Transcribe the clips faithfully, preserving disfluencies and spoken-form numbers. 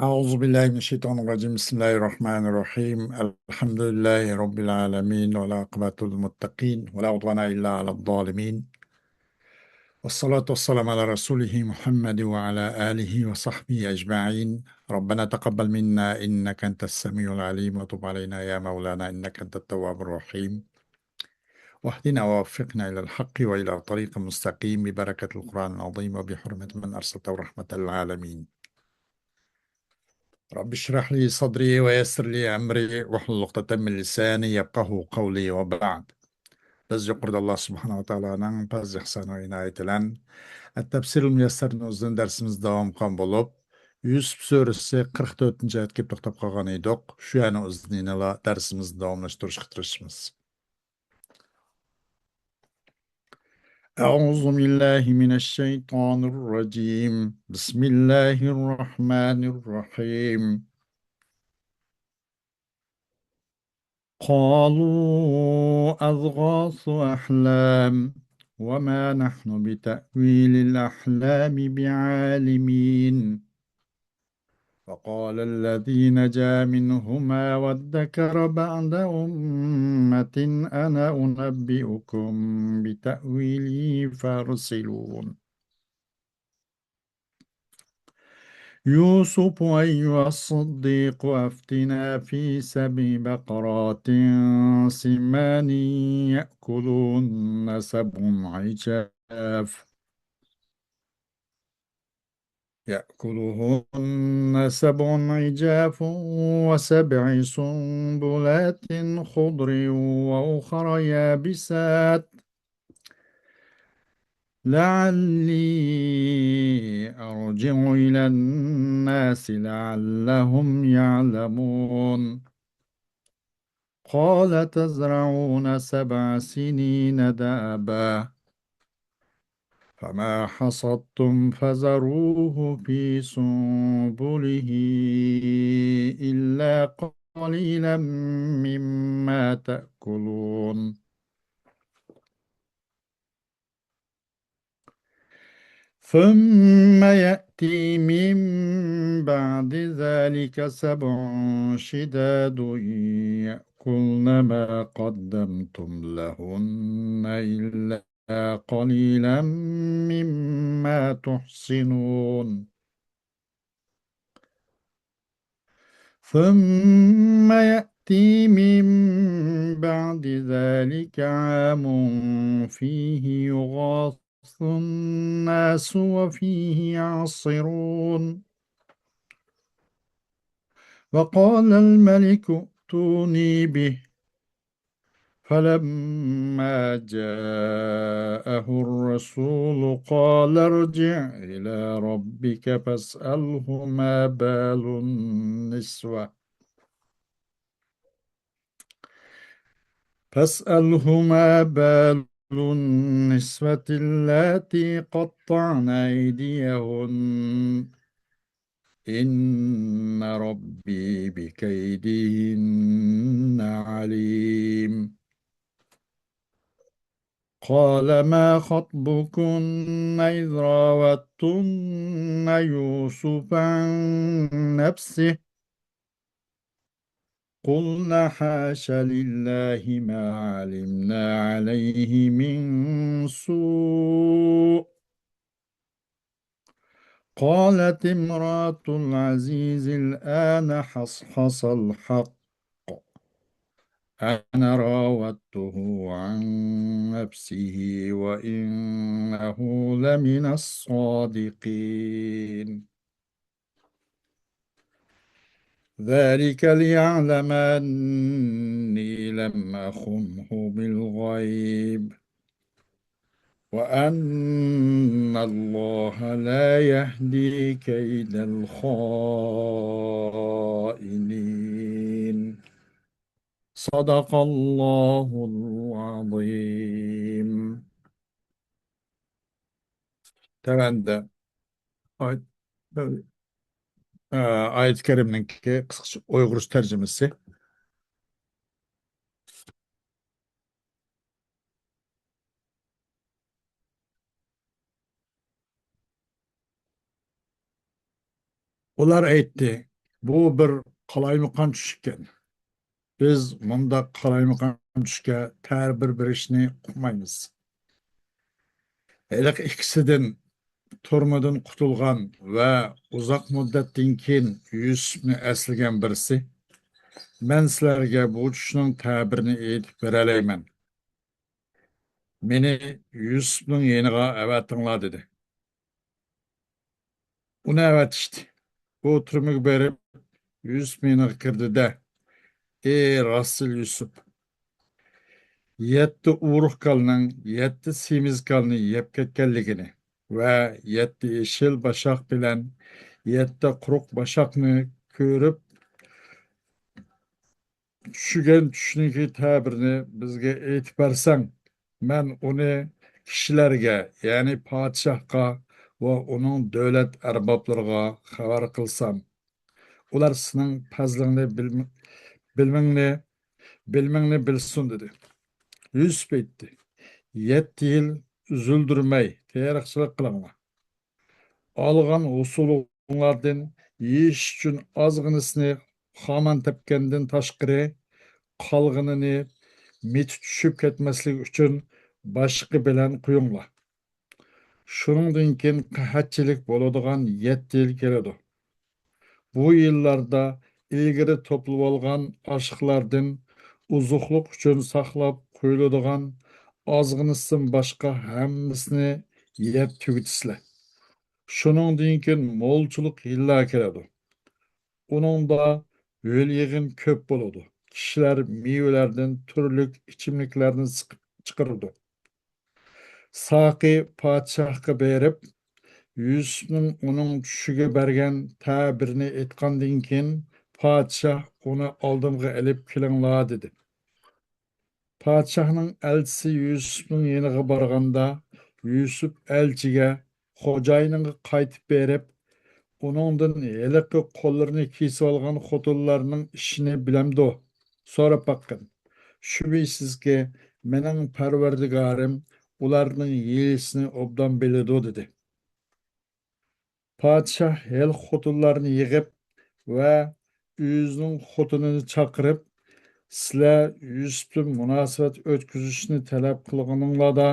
أعوذ بالله من الشيطان الرجيم. بسم الله الرحمن الرحيم. الحمد لله رب العالمين، والعاقبة للمتقين، ولا عدوان إلا على الظالمين. والصلاة والسلام على رسوله محمد وعلى آله وصحبه أجمعين. ربنا تقبل منا إنك أنت السميع العليم، وتب علينا يا مولانا إنك أنت التواب الرحيم. واهدنا ووفقنا إلى الحق وإلى طريق مستقيم ببركة القرآن العظيم وبحرمة من أرسلته رحمة للعالمين. رب اشرح لي صدري ويسر لي أمري واحلل عقدة من لساني يفقهوا قولي وبعد. بىز يۇقىرىدا ئاللا سۇبھانەھۇ ۋە تائالانىڭ پەزلى ئىھسانى ۋە ئىنايىتى بىلەن ئەت-تەپسىرۇل مۇيەسسەرنىڭ ئۆزىدىن دەرسىمىز داۋام قىلغان بولۇپ، يۈسۈپ سۈرىسى قىرىق تۆتىنچى ئايەتكە كېلىپ توختاپ قالغان ئىدۇق. شۇ ئايەتنىڭ ئۆزىدىن يەنىلا دەرسىمىزنى داۋاملاشتۇرۇشقا تىرىشىمىز. أعوذ بالله من الشيطان الرجيم. بسم الله الرحمن الرحيم. قالوا أضغاث أحلام وما نحن بتأويل الأحلام بعالمين. وقال الذي نجا منهما وادكر بعد أمة أنا أنبئكم بتأويله فأرسلون. يوسف أيها الصديق أفتنا في سبع بقرات سمان يأكلهن سبع عجاف يأكلهن سبع عجاف وسبع سنبلات خضر وأخر يابسات لعلي أرجع إلى الناس لعلهم يعلمون. قال تزرعون سبع سنين دأبا فما حصدتم فذروه في سنبله إلا قليلا مما تأكلون. ثم يأتي من بعد ذلك سبع شداد يأكلن ما قدمتم لهن إلا قليلا مما تحصنون. ثم يأتي من بعد ذلك عام فيه يغاث الناس وفيه يعصرون. وقال الملك ائتوني به فلما جاءه الرسول قال ارجع إلى ربك فاسأله ما بال النسوة فاسأله ما بال النسوة اللاتي قطعن أيديهن إن ربي بكيدهن عليم. قال ما خطبكن إذ راودتن يوسف عن نفسه قلن حاش لله ما علمنا عليه من سوء قالت امرأة العزيز الآن حصحص الحق أنا راودته عن نفسه وإنه لمن الصادقين. ذلك ليعلم أني لم أخنه بالغيب وأن الله لا يهدي كيد الخائنين. صدق الله العظيم. تۆۋەندە ئايەت، ئايەت كەرىمنىڭكى قىسقىچە ئۇيغۇرچە تەرجىمىسى. ئۇلار ئېيتتى، بۇ بىر قالايمىقان چۈش ئىكەن. بىز مۇنداق قالايمىقان چۈشكە تەبىر بېرىشنى ئۇقمايمىز. ھېلىقى ئىككىسىدىن تۈرمىدىن قۇتۇلغان ۋە ئۇزاق مۇددەتتىن كېيىن يۈسۈپنى ئەسلىگەن بىرسى، مەن سىلەرگە بۇ چۈشنىڭ تەبىرىنى ئېيتىپ بېرەلەيمەن. مېنى يۈسۈپنىڭ يېنىغا ئەۋەتىڭلار، دېدى. ئۇنى ئەۋەتىشتى. ئۇ تۈرمىگە بېرىپ، يۈسۈپ يېنىغا كىردى-دە، ئى راستچىل يۈسۈپ! يەتتە ئورۇق كالىنىڭ يەتتە سېمىز كالىنى يەپ كەتكەنلىكىنى ۋە يەتتە يېشىل باشاق بىلەن يەتتە قۇرۇق باشاقنى كۆرۈپ، چۈشۈگەن چۈشنىڭكى تەبىرىنى بىزگە ئېيتىپ بەرسەڭ، مەن ئۇنى كىشىلەرگە، يەنى پادىشاھقا ۋە ئۇنىڭ دۆلەت ئەربابلىرىغا خەۋەر قىلسام، ئۇلار سېنىڭ پەزلىڭنى، بىلم-، بىلمىڭنى، بىلمىڭنى بىلسۇن، دېدى. يۈسۈپ ئېيتتى، يەتتە يىل ئۈزۈلدۈرمەي تېرىقچىلىق قىلىڭلار. ئالغان ھوسۇلۇڭلاردىن يېيىش ئۈچۈن ئازغىنىسىنى خامان تەپكەندىن تاشقىرى، قالغىنىنى مىتى چۈشۈپ كەتمەسلىكى ئۈچۈن باشقا بىلەن قويۇڭلار. شۇنىڭدىن كېيىن قەھەتچىلىك بولىدىغان يەتتە يىل كېلىدۇ. بۇ يىللاردا ئىلگىرى توپلىۋالغان ئاشلىقلاردىن ئوزۇقلۇق ئۈچۈن ساقلاپ قويۇلىدىغان ئازغىنىسىدىن باشقا ھەممىسىنى يەپ تۈگىتىسىلەر. شۇنىڭدىن كېيىن مولچىلىق يىللار كېلىدۇ. ئۇنىڭدا ھۆل-يېغىن كۆپ بولىدۇ. كىشىلەر مېۋىلەردىن تۈرلۈك ئىچىملىكلەرنى سىقىپ چىقىرىدۇ. ساقى پادىشاھقا بېرىپ، يۈسۈپنىڭ ئۇنىڭ چۈشىگە بەرگەن تەبىرىنى ئېيتقاندىن كېيىن، پادىشاھ ئۇنى ئالدىمغا ئېلىپ كېلىڭلار، دېدى. پادىشاھنىڭ ئەلچىسى يۈسۈپنىڭ يېنىغا بارغاندا، يۈسۈپ ئەلچىگە خوجايىنىڭغا قايتىپ بېرىپ، ئۇنىڭدىن ھېلىقى قوللىرىنى كېسىۋالغان خوتۇنلارنىڭ ئىشىنى بىلەمدۇ؟ سوراپ باققىن. شۈبھىسىزكى، مېنىڭ پەرۋەردىگارىم ئۇلارنىڭ ھىيلىسىنى ئوبدان بىلىدۇ، دېدى. پادىشاھ ھېلىقى خوتۇنلارنى يىغىپ ۋە ئۆزىنىڭ خوتۇنىنى چاقىرىپ، سىلەر يۈسۈپتىن مۇناسىۋەت ئۆتكۈزۈشنى تەلەپ قىلغىنىڭلاردا،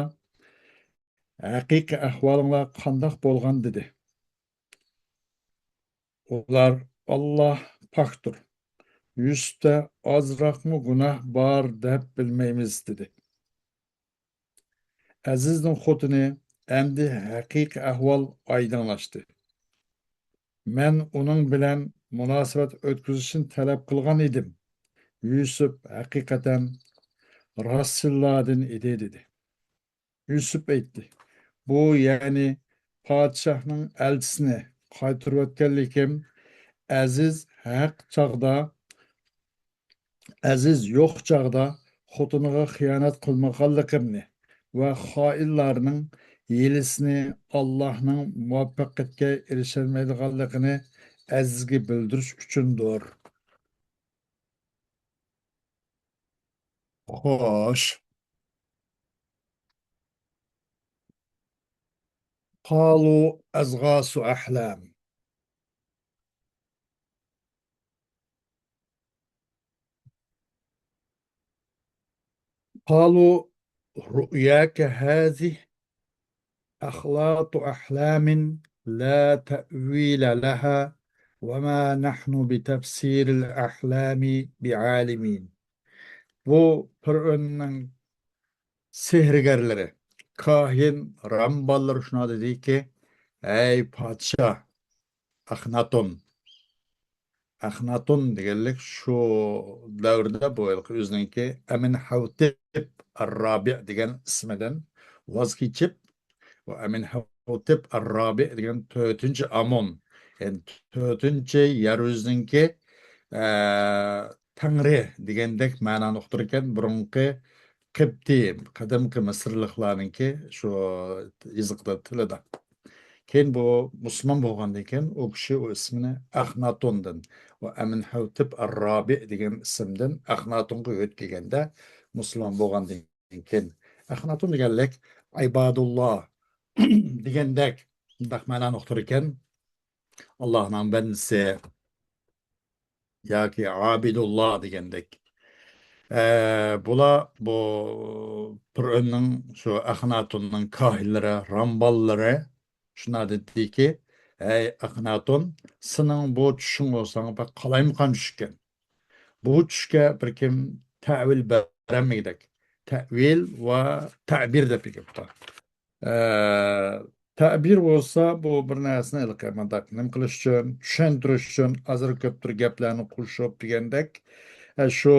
ھەقىقىي ئەھۋالىڭلار قانداق بولغان؟ دېدى. ئۇلار، ئاللا پاكتۇر، يۈسۈپتە ئازراقمۇ گۇناھ بار دەپ بىلمەيمىز، دېدى. ئەزىزنىڭ خوتۇنى، ئەمدى ھەقىقىي ئەھۋال ئايدىڭلاشتى. مەن ئۇنىڭ بىلەن مۇناسىۋەت ئۆتكۈزۈشنى تەلەپ قىلغان ئىدىم. يۈسۈپ ھەقىقەتەن راستچىللاردىن ئىدى، دېدى. يۈسۈپ ئېيتتى، بۇ، يەنى پادىشاھنىڭ ئەلچىسىنى قايتۇرۇۋەتكەنلىكىم، ئەزىز ھەق چاغدا، ئەزىز يوق چاغدا خوتۇنىغا خىيانەت قىلمىغانلىقىمنى ۋە خائىنلارنىڭ ھىيلىسىنى، ئاللاھنىڭ مۇۋەپپەقىيەتكە ئېرىشەلمەيدىغانلىقىنى ئەزىزگە بىلدۈرۈش ئۈچۈندۇر. خوش. قالوا أضغاث أحلام. قالوا رؤياك هذه أخلاط أحلام لا تأويل لها وما نحن بتفسير الأحلام بعالمين. بۇ پىرئەۋننىڭ سېھىرگەرلىرى، كاھىن، رامباللىرى شۇنداق دېدىكى، ئەي پادىشاھ، ئەخناتون. ئەخناتون دېگەنلىك شۇ دەۋردە بۇ ھېلىقى ئۆزىنىڭكى ئەمىنھەۋتىپ ئەررابىئ دېگەن ئىسمىدىن ۋاز كېچىپ، بۇ ئەمىنھەۋتىپ ئەررابىئ دېگەن تۆتىنچى ئامون، يەنى تۆتىنچى يەر يۈزىنىڭكى، ئە، تەڭرى دېگەندەك مەنانى ئۇقتۇرىكەن. بۇرۇنقى قىبتىي، قەدىمكى مىسىرلىقلارنىڭكى شۇ يېزىقتا، تىلىدا. كېيىن بۇ مۇسۇلمان بولغاندىن كېيىن، ئۇ كىشى ئۇ ئىسمىنى ئەخناتوندىن، ئۇ ئەمىنھەۋتىپ ئەررابىئ دېگەن ئىسىمدىن ئەخناتونغا ئۆتكەلگەندە، مۇسۇلمان بولغاندىن كېيىن، ئەخناتون دېگەنلىك ئىبادۇللا دېگەندەك، مۇنداق مەنانى ئۇقتۇرىكەن. ئاللاھنىڭ بەندىسى، ياكى ئابىدۇللا دېگەندەك. ئە، بۇلار بۇ پىرئۆننىڭ، شۇ ئەخناتوننىڭ كاھىنلىرى، رامباللىرى شۇنداق دېدىكى، ھەي ئەخناتون، سېنىڭ بۇ چۈشۈڭ بولساڭ بەك قالايمىقان چۈشكەن. بۇ چۈشكە بىر كىم تەۋىل بەرەلمىگۈدەك. تەۋىل ۋە تەبىر دەپ گەپ بار. ئە، تەبىر بولسا، بۇ بىر نەرسىنى ھېلىقى مۇنداق نېمە قىلىش ئۈچۈن، چۈشەندۈرۈش ئۈچۈن ئازراق كۆپتۇر گەپلەرنى قوشۇپ دېگەندەك، ئە، شۇ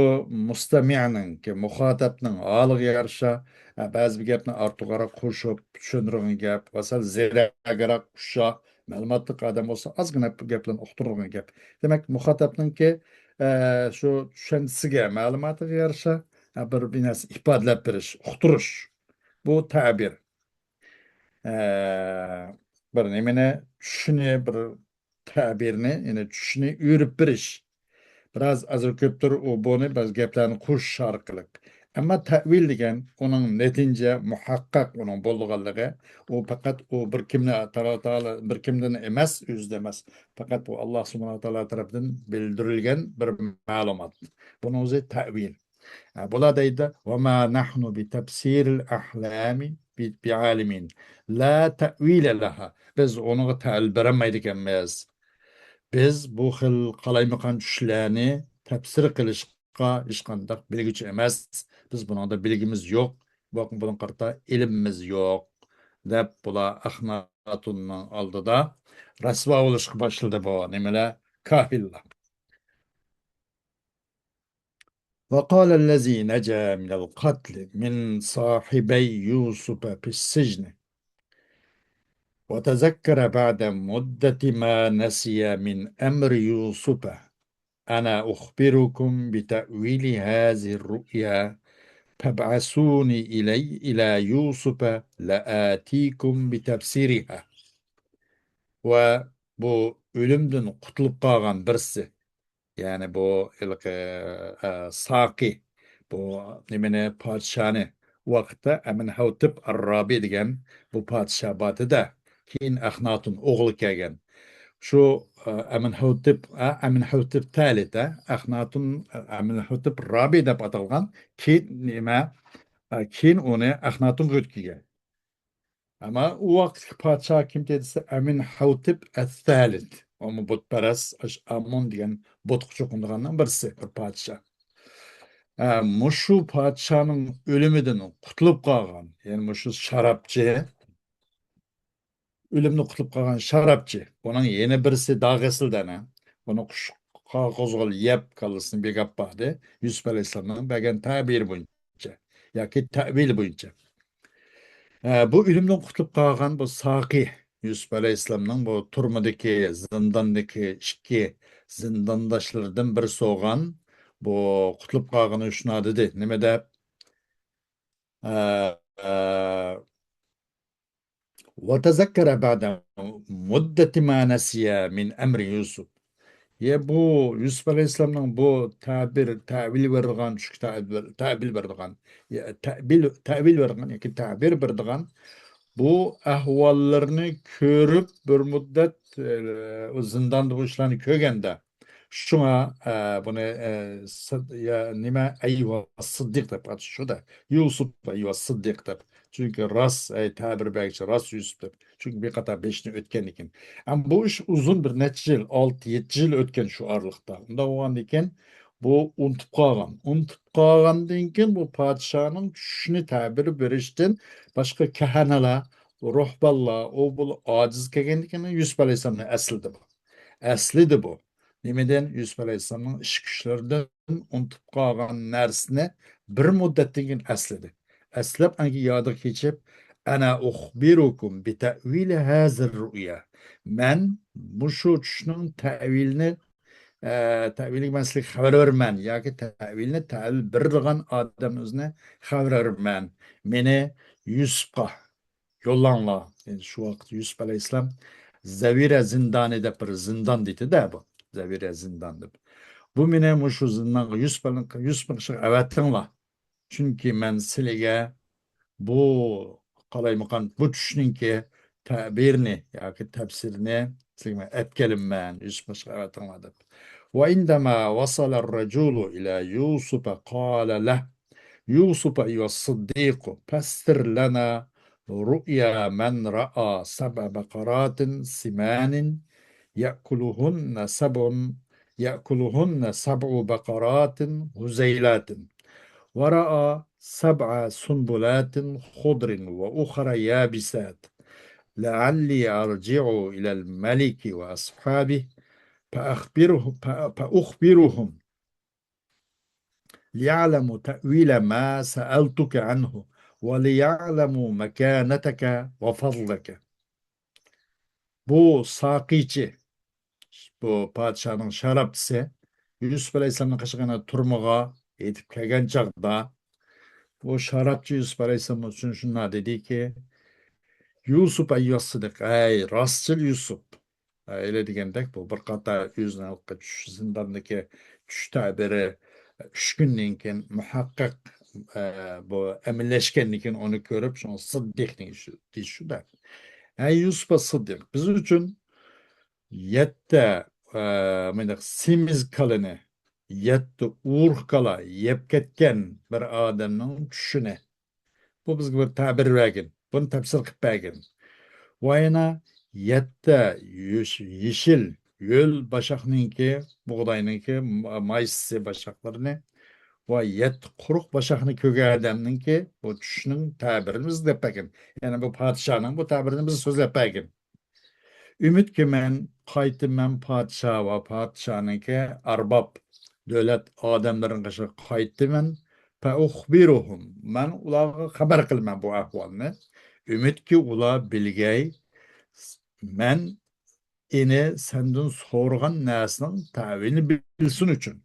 مۇستەمىئنىڭكى، مۇخاتەپنىڭ ھالىغا يارىشا، ئە، بەزى بىر گەپنى ئارتۇقراق قوشۇپ چۈشەندۈرگەن گەپ، ۋە سەل زېرەكرەك ئۇششاق، مەلۇماتلىق ئادەم بولسا ئازغىنە گەپلەرنى ئۇقتۇرغان گەپ. دېمەك، مۇخاتەپنىڭكى، ئە، شۇ چۈشەنچىسىگە، مەلۇماتىغا يارىشا، ئە، بىر، بىر نەرسە ئىپادىلەپ بېرىش، ئۇقتۇرۇش. بۇ تەبىر. ئە، بىر نېمىنى، چۈشنى، بىر تەبىرنى، يەنى چۈشنى ئۆرۈپ بېرىش. بىراز ئازراق كۆپتۇر ئۇ بۇنى بەزى گەپلەرنى قوشۇش ئارقىلىق. ئەمما تەۋىل دېگەن ئۇنىڭ نەتىجە مۇھەققەق ئۇنىڭ بولىدىغانلىقى، ئۇ پەقەت ئۇ بىر كىمنى، تائالا، بىر كىمدىن ئەمەس، ئۆزىدە ئەمەس. پەقەت بۇ ئاللا سۇبھانەھۇ ۋە تائالا تەرىپىدىن بىلدۈرۈلگەن بىر مەلۇمات. بۇنىڭ ئۆزى تەۋىل. ھە، بۇلار دەيدۇ، «وما نحن بتفسير الأحلام ب-، بعالمين. لا تأويل لها.» بىز ئۇنىڭغا تەۋىل بېرەلمەيدىكەنمىز. بىز بۇ خىل قالايمىقان چۈشلەرنى تەپسىر قىلىشقا ھېچقانداق بىلگۈچى ئەمەس. بىز بۇنىڭدا بىلگىمىز يوق. بۇ، بۇنىڭغا قارىتا ئىلمىمىز يوق، دەپ بۇلار ئەخناتوننىڭ ئالدىدا رەسۋا بولۇشقا باشلىدى بۇ نېمىلەر، كاھىنلار. وقال الذي نجا من القتل من صاحبي يوسف في السجن وتذكر بعد مدة ما نسي من أمر يوسف أنا أخبركم بتأويل هذه الرؤيا فابعثوني إلي، إلى يوسف لآتيكم بتفسيرها. ۋە بۇ ئۆلۈمدىن قۇتۇلۇپ قالغان بىرسى، يەنى بۇ ھېلىقى، ئە، ساقى، بۇ نېمىنى، پادىشاھنى، ئۇ ۋاقىتتا ئەمىنھوتېپ ئەررابى دېگەن بۇ پادىشاھ بار ئىدى-دە، كېيىن ئەخناتون ئوغلى كەلگەن. شۇ، ئە، ئەمىنھوتېپ، ئە، ئەمىنھوتېپ تەلىت، ئە، ئەخناتون، ئە، ئەمىنھوتېپ رابى دەپ ئاتالغان، كېيىن نېمە، ئە، كېيىن ئۇنى ئەخناتونغا ئۆتكۈزگەن. ئەمما ئۇ ۋاقىتتىكى پادىشاھ كىم دېسە، ئەمىنھوتېپ ئەتتەلىت. ئۇمۇ بۇتپەرەس، ئاش-، ئامون دېگەن بۇتقا چوقۇنىدىغاننىڭ بىرسى، بىر پادىشاھ. ئە، مۇشۇ پادىشاھنىڭ ئۆلۈمىدىن قۇتۇلۇپ قالغان، يەنى مۇشۇ شارابچى، ئۆلۈمدىن قۇتۇلۇپ قالغان شارابچى. بۇنىڭ يەنە بىرسى داغىسىلدەنە. بۇنى قۇشقا قوزغىلى يەپ، كاللىسىنى بىگاپ باردى. يۈسۈپ ئەلەيھىسسالامنىڭ بەرگەن تەبىرى بويىچە ياكى تەۋىلى بويىچە. ئە، بۇ ئۆلۈمدىن قۇتۇلۇپ قالغان بۇ ساقى يۈسۈپ ئەلەيھىسسالامنىڭ بۇ تۈرمىدىكى، زىنداندىكى ئىككى زىندانداشلىرىدىن بىرسى بولغان بۇ قۇتۇلۇپ قالغىنى شۇنداق دېدى. نېمە دەپ؟ ئە، ئە، وتذكر بعد مدة ما نسي من أمر يوسف. يا، بۇ يۈسۈپ ئەلەيھىسسالامنىڭ بۇ تەبىر، تەۋىل بېرىدىغان، چۈشكە تەبىر، تەبىر بېرىدىغان، يا، تەبىل، تەۋىل بېرىدىغان ياكى تەبىر بېرىدىغان بۇ ئەھۋاللىرىنى كۆرۈپ، بىر مۇددەت، ئە، ئۇ زىنداندا بۇ ئىشلارنى كۆرگەندە، شۇڭا، ئە، بۇنى، ئە، سىد-، يا، نېمە، ئەييۇھەس سىددىق دەپ ئاتىشى شۇ-دە. يۈسۈپ ئەييۇھەس سىددىق دەپ. چۈنكى راست، ئەي، تەبىر بەرگۈچى راست يۈسۈپ دەپ. چۈنكى بىر قاتار بېشىنى ئۆتكەندىن كېيىن. ئەمما بۇ ئىش ئۇزۇن، بىر نەچچە يىل، ئالتە، يەتتە يىل ئۆتكەن شۇ ئارىلىقتا. ئۇنداق بولغاندىن كېيىن بۇ ئۇنتۇپ قالغان. ئۇنتۇپ قالغاندىن كېيىن بۇ پادىشاھنىڭ چۈشىنى تەبىر بېرىشتىن باشقا كەھەنىلەر، روھبانلار، ئۇ بۇ ئاجىز كەلگەندىن كېيىن يۈسۈپ ئەلەيھىسسالامنى ئەسلىدى بۇ. ئەسلىدى بۇ. نېمىدىن؟ يۈسۈپ ئەلەيھىسسالامنىڭ ئىش-كۈچلىرىدىن ئۇنتۇپ قالغان نەرسىنى بىر مۇددەتتىن كېيىن ئەسلىدى. ئەسلەپ، ئانكى يادىغا كېچىپ، «أنا أخبركم بتأويل هذه الرؤيا.» مەن مۇشۇ چۈشنىڭ تەۋىلىنى، ئە، تەۋىلىگە مەن سىلەرگە خەۋەر بېرىمەن ياكى تەۋىلنى تەۋىل بېرىدىغان ئادەمنى ئۆزىنى خەۋەر بېرىمەن. مېنى يۈسۈپقا يوللاڭلار. يەنى شۇ ۋاقىت يۈسۈپ ئەلەيھىسسالام زەۋىرە زىندانى دەپ بىر زىندان دېدى-دە بۇ. زەۋىرە زىندان دەپ. بۇ مېنى مۇشۇ زىندانغا يۈسۈپ، يۈسۈپنىڭ قېشىغا ئەۋەتىڭلار. چۈنكى مەن سىلىگە بۇ قالايمىقان بۇ چۈشنىڭكى تەبىرىنى ياكى تەپسىرىنى سىلىگە مەن ئەپ كېلىمەن، يۈسۈپ قېشىغا ئەۋەتىڭلار دەپ. وعندما وصل الرجل إلى يوسف قال له: يوسف أيها الصديق، فسر لنا رؤيا من رأى سبع بقرات سمان يأكلهن سبع، يأكلهن سبع بقرات هذيلات، ورأى سبع سنبلات خضر وأخر يابسات، لعلي أرجع إلى الملك وأصحابه فأخبره، ف-، فأخبرهم ليعلموا تأويل ما سألتك عنه وليعلموا مكانتك وفضلك. بۇ ساقىيچى، بۇ پادىشاھنىڭ شارابچىسى يۈسۈپ ئەلەيھىسسالامنىڭ قېشىغا تۈرمىگە يېتىپ كەلگەن چاغدا، بۇ شارابچى يۈسۈپ ئەلەيھىسسالام ئۈچۈن شۇنداق دېدىكى، يۈسۈپ ئەييۇھەسسىدىق، ئەي راستچىل يۈسۈپ. ئەيلە دېگەندەك، بۇ بىر قاتار ئۆزىنىڭ چۈش زىنداندىكى چۈش تەبىرى ئۈچ كۈندىن كېيىن مۇھەققەق، ئە، بۇ ئەمەللەشكەندىن كېيىن ئۇنى كۆرۈپ، شۇڭا سىددىق دېگەن شۇ، دېيىش شۇ-دە. ئەي يۈسۈپ سىددىق، بىز ئۈچۈن يەتتە، ئە، مۇنداق سېمىز كالىنى، يەتتە ئۇرۇق كالا يەپ كەتكەن بىر ئادەمنىڭ چۈشىنى، بۇ بىزگە بىر تەبىر بەرگىن، بۇنى تەپسىر قىلىپ بەرگىن. ۋە يەنە يەتتە يوش-، يېشىل ھۆل باشاقنىڭكى، بۇغداينىڭكى ما-، مايسىسى باشاقلىرىنى ۋە يەتتە قۇرۇق باشاقنى كۆرگەن ئادەمنىڭكى بۇ چۈشنىڭ تەبىرىنى بىزگە دەپ بەرگىن. يەنى بۇ پادىشاھنىڭ بۇ تەبىرىنى بىزگە سۆزلەپ بەرگىن. ئۈمىدكى مەن قايتىمەن پادىشاھ ۋە پادىشاھنىڭكى ئەرباب، دۆلەت ئادەملىرىنىڭ قېشىغا قايتىمەن. فەئۇخبىرۇھۇم، مەن ئۇلارغا خەۋەر قىلىمەن بۇ ئەھۋالنى. ئۈمىدكى ئۇلار بىلگەي، مەن ئېنى سەندىن سورىغان نەرسىنىڭ تەۋىلىنى بىلسۇن ئۈچۈن.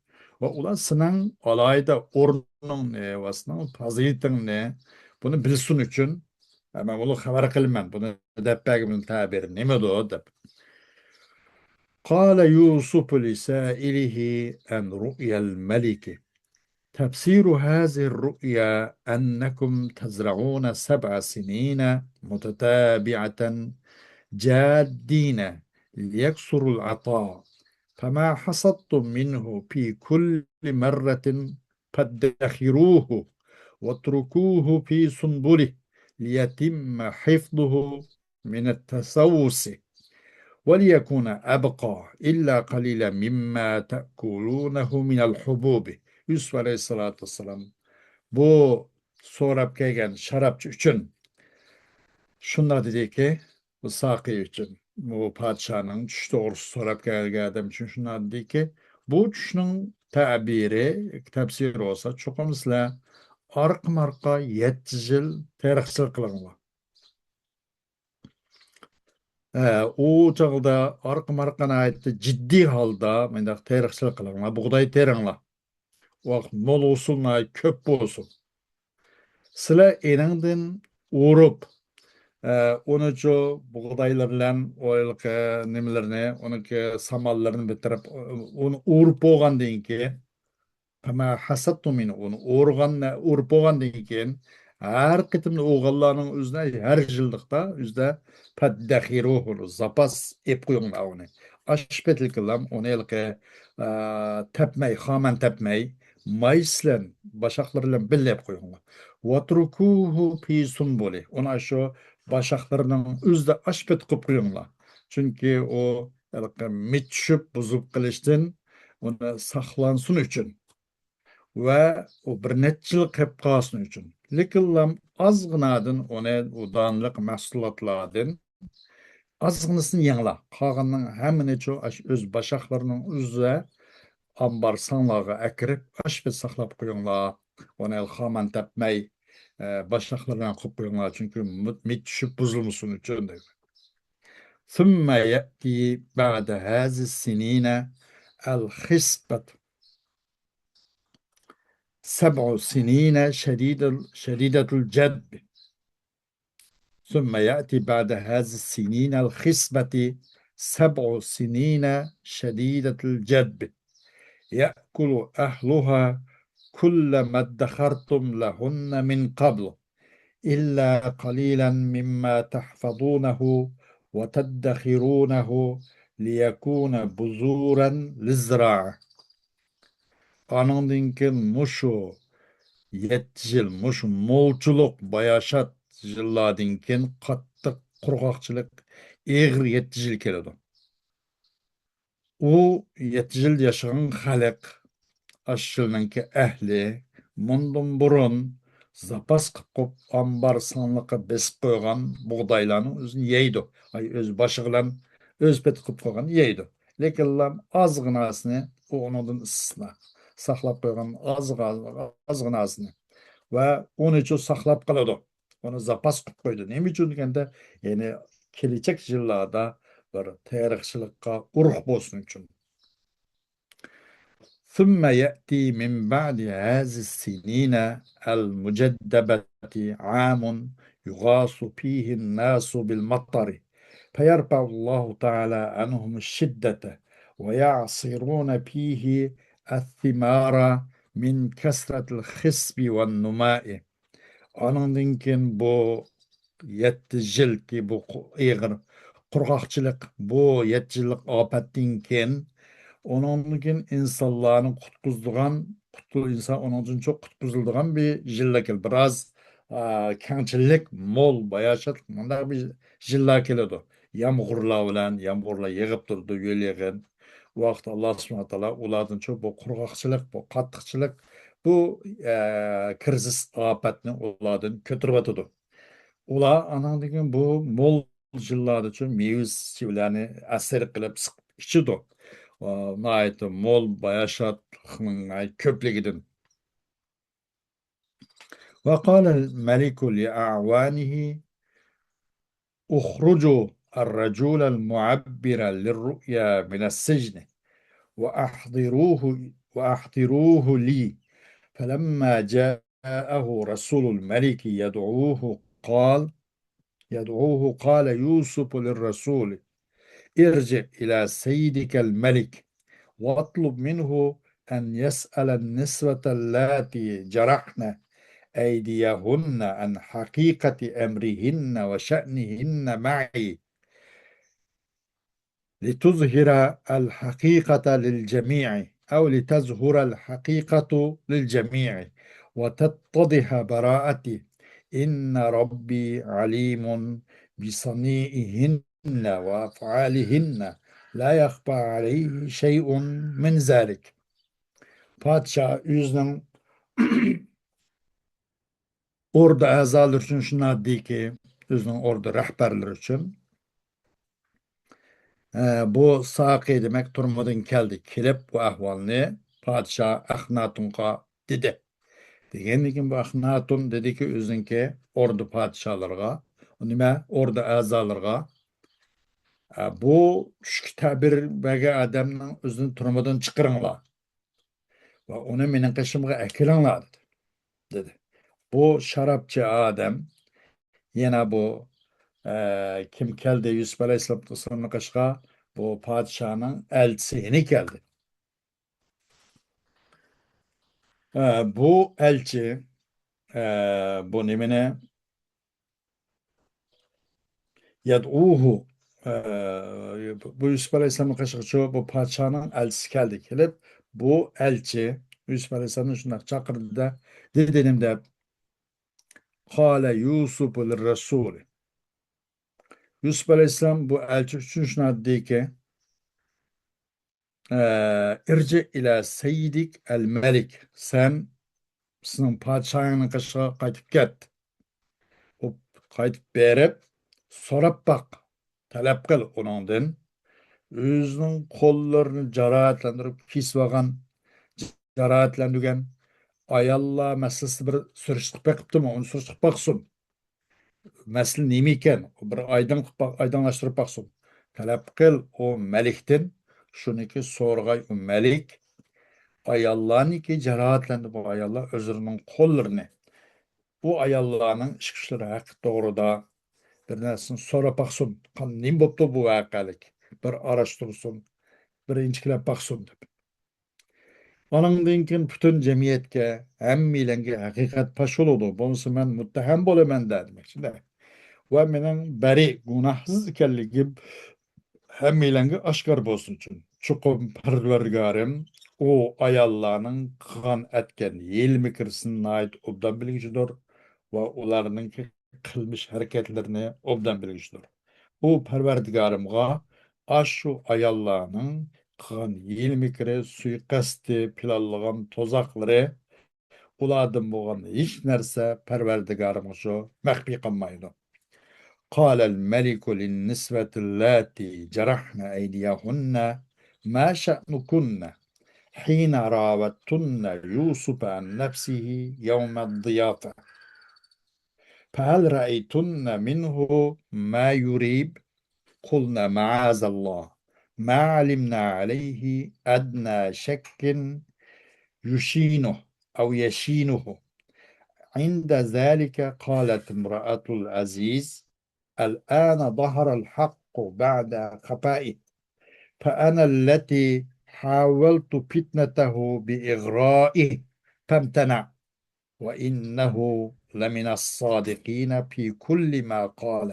ۋە ئۇلار سېنىڭ ئالاھىدە ئورنۇڭنى ۋە سېنىڭ پازىلىتىڭنى، بۇنى بىلسۇن ئۈچۈن، مەن بۇنى خەۋەر قىلىمەن، بۇنى دەپ بەرگىن، بۇنىڭ تەبىرى نېمىدۇ دەپ. قال يوسف لسائله عن رؤيا الملك. تفسير هذه الرؤيا أنكم تزرعون سبع سنين متتابعة جادين ليكثروا العطاء، فما حصدتم منه في كل مرة فادخروه واتركوه في سنبله ليتم حفظه من التسوس وليكون أبقى إلا قليلا مما تأكلونه من الحبوب. يۈسۈپ ئەلەيھىسسالاتۇ ۋەسسالام بۇ سوراپ كەلگەن شارابچى ئۈچۈن شۇنداق دېدىكى، بۇ ساقىي ئۈچۈن، بۇ پادىشاھنىڭ چۈش توغرىسىدا سوراپ كەلگەن ئادەم ئۈچۈن شۇنداق دېدىكى، بۇ چۈشنىڭ تەبىرى، تەپسىرى بولسا، چوقۇم سىلەر ئارقىمۇ ئارقا يەتتە يىل تېرىقچىلىق قىلىڭلار. ئە، ئۇ چاغدا ئارقىمۇ ئارقا ناھايىتى جىددىي ھالدا مۇنداق تېرىقچىلىق قىلىڭلار، بۇغداي تېرىڭلار. ۋاقىت مول بولسۇن، كۆپ بولسۇن. سىلەر ئېنىڭدىن ئۇرۇپ، ئە، ئۇنىچۇ بۇغدايلار بىلەن ئويلىقى نېمىلىرىنى، ئۇنىڭكى سامانلىرىنى بىتىرىپ، ئۇنى ئۇرۇپ بولغاندىن كېيىن، فما حصدتم منه، ئۇنى ئۇرغان، ئۇرۇپ بولغاندىن كېيىن، ھەر قېتىمدا ئۇرغانلارنىڭ ئۆزىنى ھەر يىللىقتا ئۆزىدە فادخروه، زاپاس ئېلىپ قويۇڭلار ئۇنى. ئاشپەتلىكلام ئۇنى ھېلىقى، ئا، تەپمەي، خامان تەپمەي، مايسىسى بىلەن، باشاقلىرى بىلەن بىللە ئېلىپ قويۇڭلار. واتركوه في سنبله، ئۇنى شۇ باشاقلىرىنىڭ ئۆزىدە ئاشپەت قىلىپ قويۇڭلار. چۈنكى ئۇ ھېلىقى مىت چۈشۈپ بۇزۇلۇپ قېلىشتىن ئۇنى ساقلانسۇن ئۈچۈن. ۋە ئۇ بىر نەچچە يىل قېلىپ قالسۇن ئۈچۈن. لېكىنلام ئازغىنادىن ئۇنى، ئۇ دانلىق مەھسۇلاتلاردىن ئازغىنىسىنى يەڭلار. قالغىنىنىڭ ھەممىنىچۇ ئاشۇ ئۆز باشاقلىرىنىڭ ئۆزىدە ئامبار ساڭلارغا ئەكىرىپ، ئاشپەت ساقلاپ قويۇڭلار. ئۇنى خامان تەپمەي، ئە، باشاقلىرى بىلەن قىلىپ قويۇڭلار. چۈنكى مىت، مىت چۈشۈپ بۇزۇلمىسۇن ئۈچۈن دەيدۇ. ثم يأتي بعد هذه السنين الخصبة سبع سنين شديد، شديدة الجدب. ثم يأتي بعد هذه السنين الخصبة سبع سنين شديدة الجدب يأكل أهلها كل ما ادخرتم لهن من قبل إلا قليلا مما تحفظونه وتدخرونه ليكون بذورا للزراعة. ئانىڭدىن كېيىن مۇشۇ يەتتە يىل، مۇشۇ مولچىلىق، باياشات يىللاردىن كېيىن قاتتىق قۇرغاقچىلىق، ئېغىر يەتتە يىل كېلىدۇ. ئۇ يەتتە يىل ياشىغان خەلق ئاشۇ يىلنىڭكى ئەھلى مۇندىن بۇرۇن زاپاس قىلىپ قويۇپ، ئامبار ساندۇققا بېسىپ قويغان بۇغدايلارنىڭ ئۆزىنى يەيدۇ. ئاي، ئۆز باشى بىلەن ئۆز پېتى قىلىپ قويغان يەيدۇ. لېكىنلا ئازغىناسىنى، ئۇ ئۇنىڭدىن ئىستىسنا، ساقلاپ قويغان ئازغا-، ئازغىناسىنى ۋە ئۇنىچۇ ساقلاپ قالىدۇ. ئۇنى زاپاس قىلىپ قويدى. نېمە ئۈچۈن دېگەندە، يەنى كېلىچەك يىللاردا بىر تېرىقچىلىققا ئۇرۇق بولسۇن ئۈچۈن. ثم يأتي من بعد هذه السنين المجدبة عام يغاث فيه الناس بالمطر، فيرفع الله تعالى عنهم الشدة، ويعصرون فيه الثمار من كثرة الخصب والنماء. ئانىڭدىن كېيىن بۇ يەتتە يىلكى بۇ قۇ-، ئېغىر قۇرغاقچىلىق، بۇ يەتتە يىللىق ئاپەتتىن كېيىن، ئۇنىڭدىن كېيىن ئىنسانلارنى قۇتقۇزىدىغان، قۇتقۇ-، ئىنسان ئۇنىڭدىن چوق قۇتقۇزۇلىدىغان بىر يىللار كېلىدۇ. بىراز، ئا، كەڭچىلىك، مول، باياشاتلىق، مۇنداق بىر يىللار كېلىدۇ. يامغۇرلار بىلەن، يامغۇرلار يېغىپ تۇرىدۇ، يېلىغان. ئۇ ۋاقىتتا ئاللا سۇبھانەھۇ ۋە تائالا ئۇلاردىن چوق بۇ قۇرغاقچىلىق، بۇ قاتتىقچىلىق، بۇ، ئە، كىرىزىس ئاپەتنى ئۇلاردىن كۆتۈرۈۋاتىدۇ. ئۇلار ئانىڭدىن كېيىن بۇ مول يىللاردىچۇ مېۋە-چېۋىلەرنى ئەسىر قىلىپ سىقىپ ئىچىدۇ. ئا، ناھايىتى مول باياشاتلىقنىڭ كۆپلۈكىدىن. وقال الملك لأعوانه: اخرجوا الرجل المعبر للرؤيا من السجن وأحضروه، وأحضروه لي. فلما جاءه رسول الملك يدعوه قال، يدعوه قال يوسف للرسول: ارجع إلى سيدك الملك واطلب منه أن يسأل النسوة اللاتي جرحن أيديهن عن حقيقة أمرهن وشأنهن معي، لتظهر الحقيقة للجميع، أو لتظهر الحقيقة للجميع، وتتضح براءتي. إن ربي عليم بصنيعهن وأفعالهن، لا يخفى عليه شيء من ذلك. پادىشاھ ئۆزىنىڭ ئوردا ئەزالىرى ئۈچۈن شۇنداق دېدىكى، ئۆزىنىڭ ئوردا رەھبەرلىرى ئۈچۈن، ئە، بۇ ساقى دېمەك تۈرمىدىن كەلدى. كېلىپ بۇ ئەھۋالنى پادىشاھ ئەخناتونغا دېدى. دېگەندىن كېيىن بۇ ئەخناتون دېدىكى ئۆزىنىڭكى ئوردا پادىشاھلىرىغا، نېمە، ئوردا ئەزالىرىغا، ئە، بۇ چۈشكە تەبىر بەرگەن ئادەمنىڭ ئۆزىنى تۈرمىدىن چىقىرىڭلار. ۋە ئۇنى مېنىڭ قېشىمغا ئەكېلىڭلار، دېدى. دېدى. بۇ شارابچى ئادەم يەنە بۇ، ئە، كىم كەلدى يۈسۈپ ئەلەيھىسسالامنىڭ قېشىغا؟ بۇ پادىشاھنىڭ ئەلچىسى يەنە كەلدى. ئە، بۇ ئەلچى، ئە، بۇ نېمىنى يەدئۇھۇ، ئە، بۇ يۈسۈپ ئەلەيھىسسالامنىڭ قېشىغىچۇ بۇ پادىشاھنىڭ ئەلچىسى كەلدى. كېلىپ، بۇ ئەلچى يۈسۈپ ئەلەيھىسسالامنى شۇنداق چاقىردى-دە، دېدى نېمە دەپ؟ قال يوسف للرسول. يۈسۈپ ئەلەيھىسسالام بۇ ئەلچى ئۈچۈن شۇنداق دېدىكى، ئە، ارجع إلى سيدك الملك، سەن سېنىڭ پادىشاھىڭنىڭ قېشىغا قايتىپ كەت. ئۇ قايتىپ بېرىپ، سوراپ باق، تەلەپ قىل ئۇنىڭدىن. ئۆزىنىڭ قوللىرىنى جاراھەتلەندۈرۈپ كېسىۋالغان، جاراھەتلەندۈرگەن ئاياللار مەسىلىسىدە بىر سۈرۈشتۈرۈپ بېقىپتىمۇ، ئۇنى سۈرۈشتۈرۈپ باقسۇن. مەسىلە نېمە ئىكەن؟ بىر ئايدىڭ قىلىپ باق-، ئايدىڭلاشتۇرۇپ باقسۇن. تەلەپ قىل، ئۇ مەلىكتىن شۇنىكى سورىغاي، ئۇ مەلىك ئاياللارنىكى جاراھەتلەندى، بۇ ئاياللار ئۆزلىرىنىڭ قوللىرىنى، بۇ ئاياللارنىڭ ئىش كۈچلىرى ھەققى توغرىدا بىر نەرسىنى سوراپ باقسۇن. قان-، نېمە بوپتۇ بۇ ۋەقەلىك؟ بىر ئاراشتۇرسۇن، بىر ئىنچىكىلەپ باقسۇن دەپ. ئانىڭدىن كېيىن پۈتۈن جەمئىيەتكە، ھەممەيلەنگە ھەقىقەت پاش بولىدۇ. بولمىسا مەن مۇتتەھەم بولىمەن دە، دېمەكچىدە. ۋە مېنىڭ بەرىئ، گۇناھسىز ئىكەنلىكىم ھەممەيلەنگە ئاشكارا بولسۇن ئۈچۈن. چوقۇم پەرۋەردىگارىم ئۇ ئاياللارنىڭ قىلغان ئەتكەن ھىيلە-مىكرىسىنى ناھايىتى ئوبدان بىلگۈچىدۇر ۋە ئۇلارنىڭكى قىلمىش ھەرىكەتلىرىنى ئوبدان بىلگۈچىدۇر. ئۇ پەرۋەردىگارىمغا ئاشۇ ئاياللارنىڭ قىلغان ھىيلە-مىكرى، سۇيىقەستى، پىلانلىغان تۇزاقلىرى، ئۇلاردىن بولغان ھېچ نەرسە پەرۋەردىگارىمغىچۇ مەخپىي قالمايدۇ. قال الملك للنسوة اللاتي جرحن أيديهن ما شأنكن حين راودتن يوسف عن نفسه يوم الضيافة فهل رأيتن منه ما يريب؟ قلن معاذ الله ما علمنا عليه أدنى شيء يشينه أو يشينه. عند ذلك قالت امرأة العزيز الآن ظهر الحق بعد خفائه فأنا التي حاولت فتنته بإغرائه فامتنع وإنه لمن الصادقين في كل ما قال.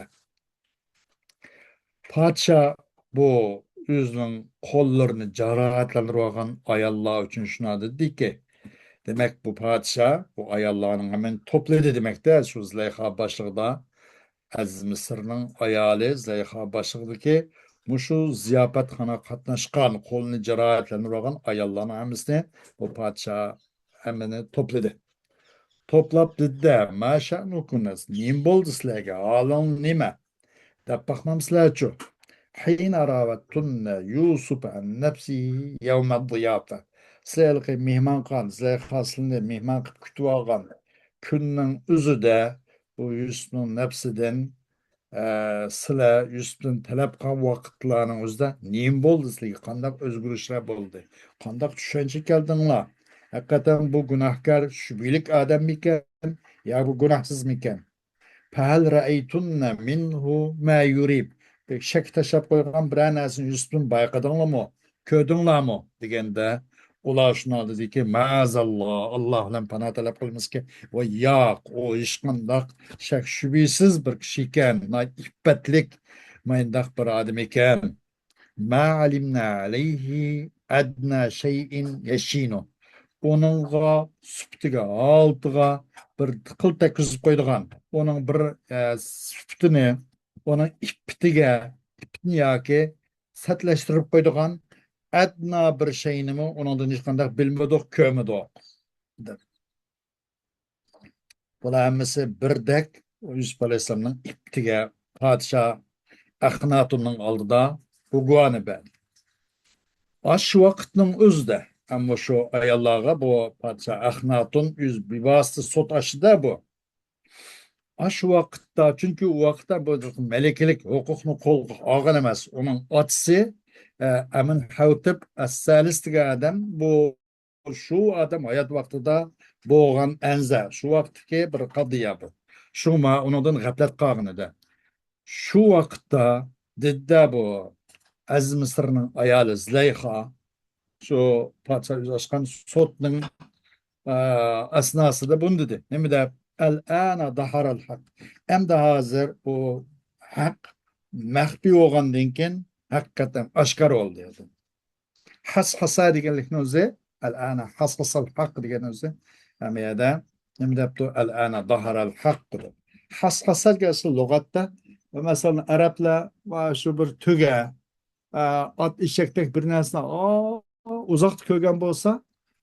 پادىشاھ بۇ ئۆزىنىڭ قوللىرىنى جاراھەتلەندۈرۈۋالغان ئاياللار ئۈچۈن شۇنداق دېدىكى، دېمەك، بۇ پادىشاھ بۇ ئاياللارنىڭ ھەممىنى توپلىدى دېمەكتە، شۇ زۇلەيخا باشلىقىدا، ئەزىز مىسىرنىڭ ئايالى زۇلەيخا باشلىقىدىكى مۇشۇ زىياپەتخانىغا قاتناشقان، قولىنى جاراھەتلەندۈرۈۋالغان ئاياللارنىڭ ھەممىسىنى بۇ پادىشاھ ھەممىنى توپلىدى. توپلاپ دېدى-دە، ما شەئنۇكۇننە، نېمە بولدى سىلەرگە، ھالىڭ نېمە؟ دەپ باقمامسىلەرچۇ؟ حين راودتن يوسف عن نفسه يوم الضيافة. سىلەر ھېلىقى مېھمانخانا، زۇلەيخا سىلىنى مېھمان قىلىپ كۈتۈۋالغان كۈننىڭ ئۆزىدە بۇ يۈسۈپنىڭ نەپسىدىن، ئە، سىلەر يۈسۈپتىن تەلەپ قىلغان ۋاقىتلارنىڭ ئۆزىدە نېمە بولدى سىلەرگە؟ قانداق ئۆزگىرىشلەر بولدى؟ قانداق چۈشەنچىگە كەلدىڭلار؟ ھەقىقەتەن بۇ گۇناھكار شۈبھىلىك ئادەممىكەن يا بۇ گۇناھسىزمىكەن؟ فهل رأيتن منه ما يريب؟ شەككە تاشلاپ قويغان بىرەر نەرسىنى يۈسۈپتىن بايقىدىڭلارمۇ؟ كۆردۈڭلارمۇ؟ دېگەندە، ئۇلار شۇنداق دېدىكى، مەئەزەللا، ئاللا بىلەن پانا تەلەپ قىلىمىزكى، ۋە ياق، ئۇ ھېچقانداق شەك-شۈبھىسىز بىر كىشى ئىكەن، ناھايىتى ئىپپەتلىك، مانداق بىر ئادەم ئىكەن. ما علمنا عليه أدنى شيء يشينه. ئۇنىڭغا، سۈپىتىگە، ھالىتىغە بىر قىل تەگكۈزۈپ قويىدىغان، ئۇنىڭ بىر، ئە، سۈپىتىنى، ئۇنىڭ ئىپپىتىگە، ئىپپىتىنى ياكى سەتلەشتۈرۈپ قويىدىغان ئەدنا بىر شەينىمۇ ئۇنىڭدىن ھېچقانداق بىلمىدۇق، كۆرمىدۇق، دەپ. بۇلار ھەممىسى بىردەك يۈسۈپ ئەلەيھىسسالامنىڭ ئىپپىتىگە، پادىشاھ ئەخناتۇننىڭ ئالدىدا بۇ گۇۋاھنى بەردى. ئاشۇ ۋاقىتنىڭ ئۆزىدە، ئەمما شۇ ئاياللارغا بۇ پادىشاھ ئەخناتۇن ئۆز بىۋاسىتە سوت ئاچتى-دە بۇ. ئاشۇ ۋاقىتتا، چۈنكى ئۇ ۋاقىتتا بۇ مەلىكىلىك ھوقۇقنى قولغا ئالغان ئەمەس. ئۇنىڭ ئاتىسى، ئە، ئەمىن ھەۋتىپ ئەسسەلىس دېگەن ئادەم بۇ، شۇ ئادەم ھايات ۋاقتىدا بولغان ئەنزە، شۇ ۋاقىتتىكى بىر قادىيە بۇ. شۇڭا ئۇنىڭدىن غەپلەت قالغان ئىدى. شۇ ۋاقىتتا دېدى-دە بۇ ئەزىز مىسىرنىڭ ئايالى زۇلەيخا، شۇ پادىشاھ ئۆزى ئاچقان سوتنىڭ، ئە، ئەسناسىدا بۇنى دېدى. نېمە دەپ؟ الآن ظهر الحق. ئەمدى ھازىر ئۇ ھەق مەخپىي بولغاندىن كېيىن ھەقىقەتەن ئاشكارا بولدى. ھەسھەسە دېگەنلىكنىڭ ئۆزى، الآن حصحص الحق دېگەن ئۆزى. ھەممە يەردە نېمە دەپتۇ؟ الآن ظهر الحق دەپ. ھەسھەسە دېگەن ئەسلى لۇغەتتە، مەسىلەن، ئەرەبلەر ۋە شۇ بىر تۆگە، ئە، ئات، ئېشەكتەك بىر نەرسىنى، ئا، ئۇزاقتا كۆرگەن بولسا،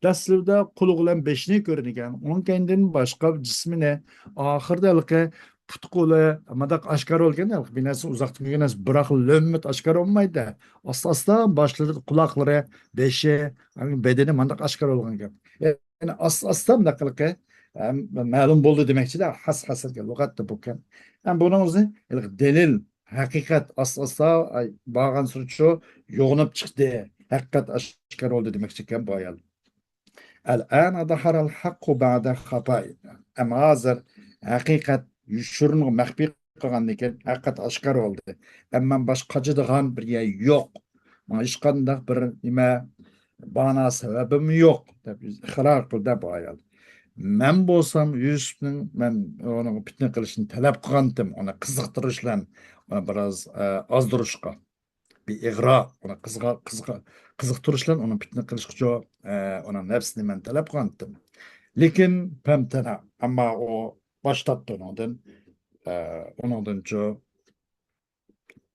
دەسلىپىدە قۇلىقى بىلەن بېشىنى كۆرىدىكەن. ئۇنىڭ كەينىدىن باشقا جىسمىنى، ئاخىرىدا ھېلىقى پۇت-قولى مۇنداق ئاشكارا بولغان، ھېلىقى بىر نەرسە ئۇزاقتا كۆرگەن نەرسە بىراقلا لۆممىتى ئاشكارا بولمايدۇ. ئاستا-ئاستا باشلىرى، قۇلاقلىرى، بېشى، بەدىنى مۇنداق ئاشكارا بولغانىكەن. يەنى ئاستا-ئاستا مۇنداق ھېلىقى، ئەم، مەلۇم بولدى دېمەكچىدە، ھەسھەسە دېگەن لۇغەتتە بۇ ئىكەن. ئەم، بۇنىڭ ئۆزى ھېلىقى دەلىل، ھەقىقەت ئاستا-ئاستا، ئاي، بارغانسېرى شۇ يوغىنىپ چىقتى، ھەقىقەت ئاشكارا بولدى دېمەكچى ئىكەن بۇ ئايال. الآن ظهر الحق بعد خفاء. ئەمما ھازىر ھەقىقەت يوشۇرۇنغا مەخپىي قىلغاندىن كېيىن ھەقىقەت ئاشكارا بولدى. ئەمما باشقا قاچىدىغان بىر يەر يوق. ماڭا ھېچقانداق بىر نېمە، بانا سەۋەبىم يوق، دەپ ئىقرار قىلدى بۇ ئايال. مەن بولسام يۈسۈپنىڭ، مەن ئۇنىڭ پىتنە قىلىشنى تەلەپ قىلغانتىم، ئۇنى قىزىقتۇرۇش بىلەن ئۇنى بىراز، ئە، ئازدۇرۇشقا. بىئىغرا، ئۇنى قىزغا-، قىزغا-، قىزىقتۇرۇش بىلەن ئۇنى پىتنە قىلىشقىچۇ، ئە، ئۇنىڭ نەپسىنى مەن تەلەپ قىلغانتىم. لېكىن پەمتەنە، ئەمما ئۇ باش تارتتى ئۇنىڭدىن. ئە، ئۇنىڭدىنچۇ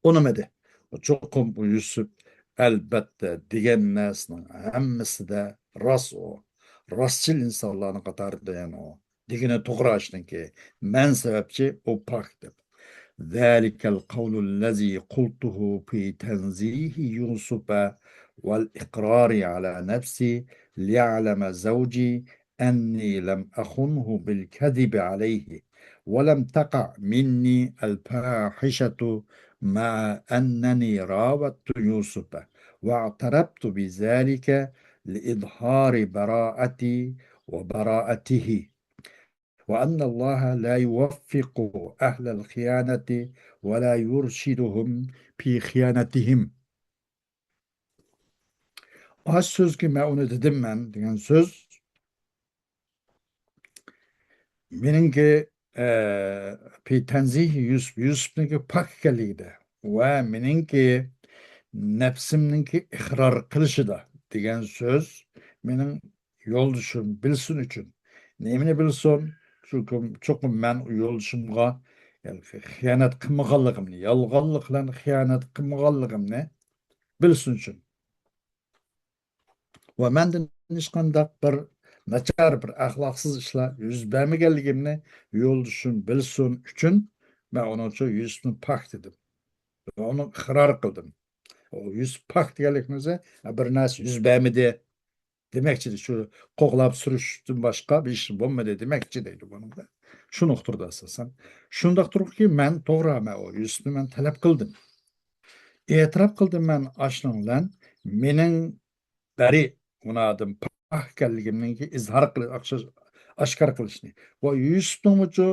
ئۇنىمىدى. چوقۇم بۇ يۈسۈپ، ئەلبەتتە، دېگەن نەرسىنىڭ ھەممىسىدە راست ئۇ. راستچىل ئىنسانلارنىڭ قاتارىدا يەنە ئۇ. دېگىنى توغرا ئىشنىڭكى. مەن سەۋەبچى، ئۇ پاك دەپ. ذلك القول الذي قلته في تنزيه يوسف والإقرار على نفسي ليعلم زوجي أني لم أخنه بالكذب عليه ولم تقع مني الفاحشة مع أنني راودت يوسف واعترفت بذلك لإظهار براءتي وبراءته وأن الله لا يوفق أهل الخيانة ولا يرشدهم في خيانتهم. ئاش سۆزگە مەن ئۇنى دېدىم مەن دېگەن سۆز مېنىڭكى، ئە، پى تەنزىھ يۈسۈپ، يۈسۈپنىڭكى پاك ئىكەنلىكىدە ۋە مېنىڭكى نەپسىمنىڭكى ئىقرار قىلىشىدا دېگەن سۆز مېنىڭ يولدىشىم بىلسۇن ئۈچۈن. نېمىنى بىلسۇن؟ چوقۇم، چوقۇم مەن ئۇ يولدىشىمغا، يەنى، خىيانەت قىلمىغانلىقىمنى، يالغانلىق بىلەن خىيانەت قىلمىغانلىقىمنى بىلسۇن ئۈچۈن. ۋە مەندىن ھېچقانداق بىر ناچار، بىر ئەخلاقسىز ئىشلار يۈز بەرمىگەنلىكىمنى يولدىشىم بىلسۇن ئۈچۈن، مەن ئۇنىڭ ئۈچۈن يۈسۈپنى پاك دېدىم. ۋە ئۇنى ئىقرار قىلدىم. ئۇ يۈسۈپ پاك دېگەنلىكىمىزدە، بىر نەرسە يۈز بەرمىدى دېمەكچىدى. شۇ قوغلاپ سۈرۈشتىن باشقا بىر ئىش بولمىدى دېمەكچى دەيدۇ بۇنىڭدا. شۇ نۇقتىدا ئاساسەن. شۇنداق تۇرۇپكى، مەن توغرا، مەن ئۇ يۈسۈپنى مەن تەلەپ قىلدىم. ئېتىراپ قىلدىم مەن ئاشنىڭ بىلەن مېنىڭ بەرى، گۇناھدىن پاك ئىكەنلىكىمنىڭكى ئىزھار قىلىش، ئاشكارا قىلىشنى. ۋە يۈسۈپنىڭمۇچۇ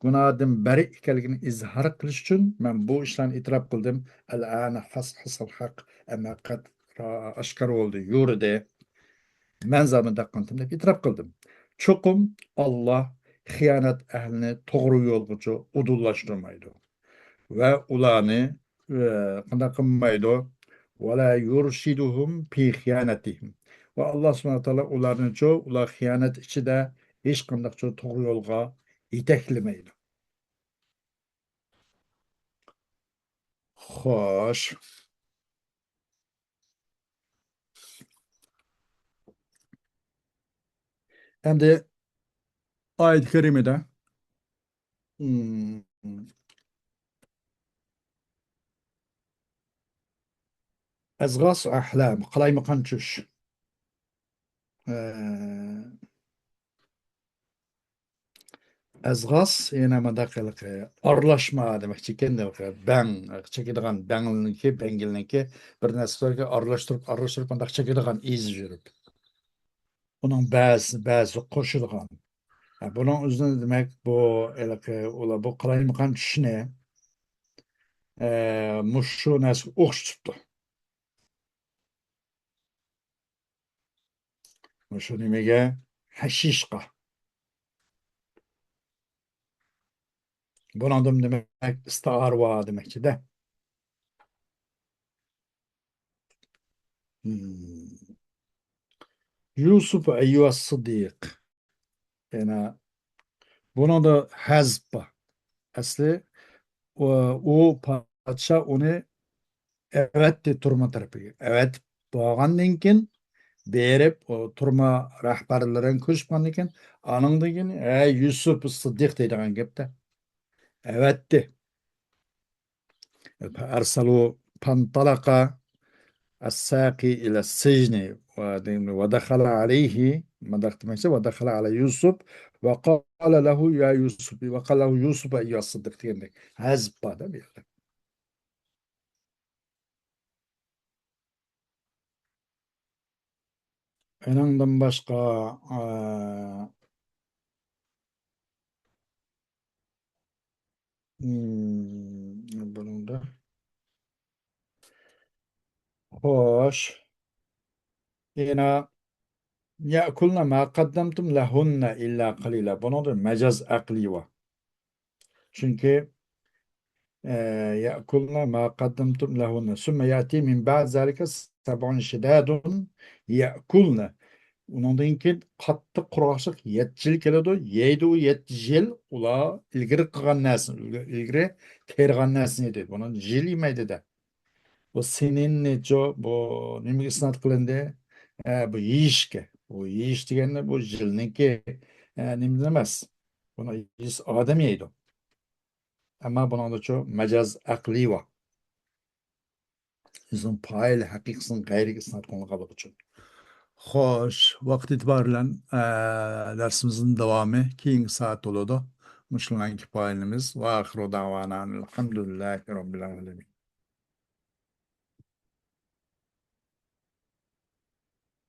گۇناھدىن بەرى ئىكەنلىكىنى ئىزھار قىلىش ئۈچۈن مەن بۇ ئىشلارنى ئېتىراپ قىلدىم. ئەلئانە فەسھەسەل ھەق، ئەمما قەت ئاشكارا بولدى، يورۇدى. مەن زادىمۇ دەققانتىم دەپ ئېتىراپ قىلدىم. چوقۇم ئاللا خىيانەت ئەھلىنى توغرا يولغىچۇ ئۇدۇللاشتۇرمايدۇ. ۋە ئۇلارنى، ئە، قانداق قىلمايدۇ؟ ولا يرشدهم في خيانتهم. ۋە ئاللا سۇبھانەھۇ ۋە تائالا ئۇلارنىچۇ، ئۇلار خىيانەت ئىچىدە ھېچقانداقچۇ توغرا يولغا يېتەكلىمەيدۇ. خوش. ئەمدى ئايەت كەرىمىدە، مم، ئەزغاس ئەھلام، قالايمىقان چۈش. ئە، ئەزغاس يەنە مۇنداق ھېلىقى ئارىلاشما دېمەكچىكەن، ھېلىقى بەڭ، چېكىدىغان بەڭلىنىڭكى، بەڭگىلنىڭكى بىر نەرسىلەرگە ئارىلاشتۇرۇپ، ئارىلاشتۇرۇپ مۇنداق چېكىدىغان ئېزىپ يۈرۈپ. ئۇنىڭ بەزىسى، بەزىسى قوشىدىغان. ھە، بۇنىڭ ئۆزىنى دېمەك، بۇ ھېلىقى ئۇلار بۇ قالايمىقان چۈشنى، ئە، مۇشۇ نەرسىگە ئوخشىتىپتۇ. مۇشۇ نېمىگە؟ ھەشىشقا. بۇنىڭدىن دېمەك، ئىستىئارە بار دېمەكچىدە. مم. يۈسۈپ ئەييۇھەس سىددىق. يەنە بۇنىڭدا ھەزپ بار. ئەسلى ئۇ، ئۇ پادىشاھ ئۇنى ئەۋەتتى تۈرمە تەرىپىگە. ئەۋەتىپ بولغاندىن كېيىن، بېرىپ، ئۇ تۈرمە رەھبەرلىرىنى كۆرۈشۈپ بولغاندىن كېيىن، ئانىڭدىن كېيىن، ھەي، يۈسۈپ سىددىق دەيدىغان گەپتە. ئەۋەتتى. فأرسلوا فانطلق الساقي إلى السجن ودخل عليه، مۇنداق دېمەكچى، ودخل على يوسف وقال له يا يوسف، وقال له يوسف أيها الصديق دېگەندەك. ھەزپ بار-دە بۇ يەردە. ئۇنىڭدىن باشقا، ئا، مم، بۇنىڭدا. خوش. يەنە، يأكلن ما قدمتم لهن إلا قليلا. بۇنىڭدا مەجاز ئەقلىي بار. چۈنكى ئە، يەئكۇلنە ما قەددەمتۇم لەھۇننە. سۈممە يەئتى مىن بەئدى زالىكە سەبئۇن شىدادۇن يەئكۇلنە. ئۇنىڭدىن كېيىن قاتتىق قۇرغاقچىلىق يەتتە يىل كېلىدۇ. يەيدۇ ئۇ يەتتە يىل ئۇلار ئىلگىرى قىلغان نەرسىنى، ئىلگىرى تېرىغان نەرسىنى يەيدۇ. بۇنى يىل يېمەيدۇ-دە. بۇ سىنىننى چۇ، بۇ نېمىگە ئىسناد قىلىندى؟ ئە، بۇ يېيىشكە. بۇ يېيىش دېگەندە بۇ يىلنىڭكى، ئە، نېمىسى ئەمەس. بۇنى يېسە ئادەم يەيدۇ. ئەمما بۇنىڭدىچۇ مەجاز ئەقلىي بار. ئۆزىنىڭ پائىل ھەقىقىسىنىڭ غەيرىگە ئىسناد قىلىنغانلىقى ئۈچۈن. خوش، ۋاقىت ئېتىبارى بىلەن، ئە، دەرسىمىزنىڭ داۋامى كېيىنكى سائەت بولىدۇ. مۇشۇلارنى كىپايىلىمىز. ۋە ئاخىرۇ دەۋانا ئەلھەمدۇلىللاھى رەببىل ئالەمىن.